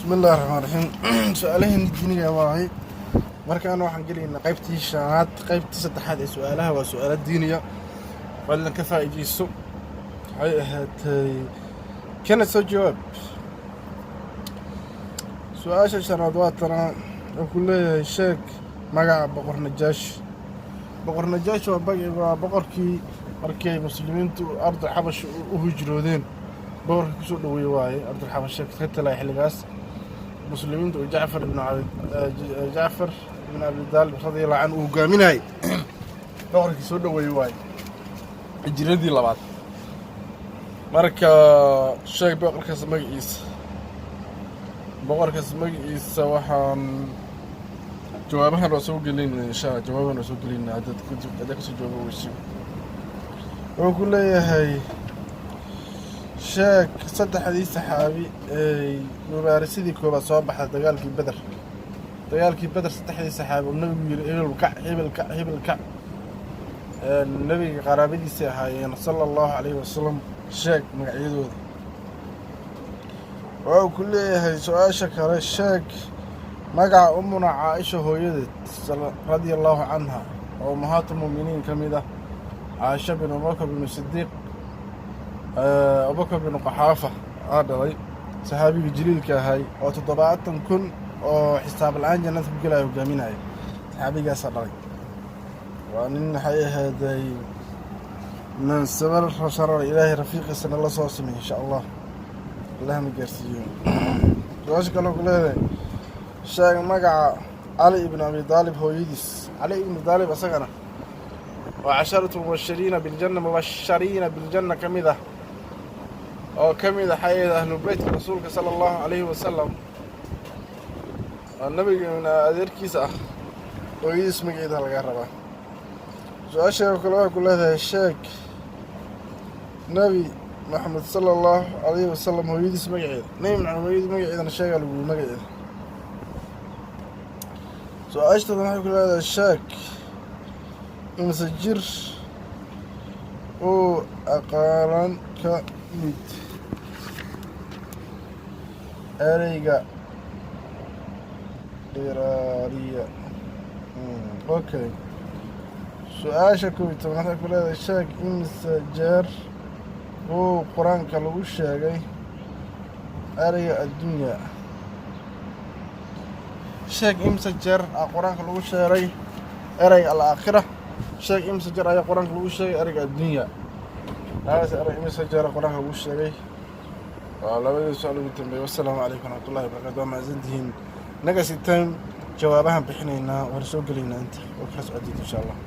Bismi Illahi Raxmaan Raxiim. Su-aalaheeni diiniga waahay. Markaana waxaan gelaynaa qaybtii shanaad, qaybtii saddexaad ee su-aalaha. Waa su-aalo diiniya, fadlan ka faa'iidayso. Waxay ahaatay kana soo jawaab. Su-aasha shanaad waa tana. Wuxuu ku leeyahay: sheeg magaca Boqor Najaashi. Boqor Najaashi waa boqorkii markii ay muslimiintu ardul Xabash u hijroodeen boqorkii kusoo dhaweeye waaye. Ardul Xabasha ka talaya xilligaas muslimiinta uu Jacfar ibn Abi Daalib radiallahu canhu uu hogaaminayay, boqorkii soo dhaweeye waaye hijradii labaad. Marka sheeg boqorkaas magaciisa. Boqorkaas magaciisa waxaan jawaabahan waa soo gelinayna insha Allah. Jawaabahan waa soo gelinayna haddaad kasoo jawaabo weyso. Wuxuu ku leeyahay: sheeg saddexdii saxaabi ee mubaarisadii koobaad soo baxda dagaalkii Beder. Dagaalkii Beder saddexdii saxaabi uu Nabigu yiri hebel kac, hebel kac, hebel kac, Nabiga qaraabadiisay ahaayeen sala Allahu calayhi wasalam. Sheeg magacyadooda. Wuxuu ku leeyahay su-aasha kale: sheeg magaca Umuna Caaisha hooyadeed radia Allahu canha, oo ummahaat muminiin ka mid ah. Caaisha bin Abubakar binu Sidiiq, Abubakar binu Qaxaafa aa dhalay, saxaabiga jaliilka ahay oo 70,000 oo xisaab la-aan jannada ku gelaya hogaaminaya, saxaabigaasaa dhalay. Waa nin waxay ahaaday mansabal sharar Ilaahay rafiiqiisana la soo samey insha Allah, Allahna gaarsiiyo. Su-aasha kale ku leedahay: sheeg magaca Cali ibn Abi Daalib hooyadiis. Cali ibnu Daalib isagana waa casharatu mubashiriina biljanna, mubashariina biljanna ka mid ah, oo ka mid ah xayada ahlu beytka Rasuulka sala Allahu calayhi wasalam, waa Nabigeena adeerkiisa ah. Hooyadiis magaceeda laga rabaa. Su-aasha kale waxay ku leedahay: sheeg Nebi Maxamed sala Allahu calayhi wasalam hooyadiis magaceeda. Nebi Maxamed hooyadiis magaceedana sheegaa lagu magaceeda. Su-aashtada waxay ku leedahay: sheeg imse jir uu aqaalan ka mid ereyga dhiraariya. Okay, su-aasha 11aad waxay ku leedahay: sheeg imise jeer uu Qur-aanka lagu sheegay ereyga addunya. Sheeg imise jeer aa Qur-aanka lagu sheegay ereyga alaakhira. Sheeg imise jeer ayaa Qur-aanka lagu sheegay ereyga addunya. Labadaas erey imise jeer Qur-aanka lagu sheegay? Waa labadii su-aal ugu dambeeyay. Wassalaamu calaykum waraxmatullahi wabarakatu. Waa mahadsantihiin. Next time jawaabahan bixinaynaa, waan soo gelaynaa inta oo kala socodid insha Allah.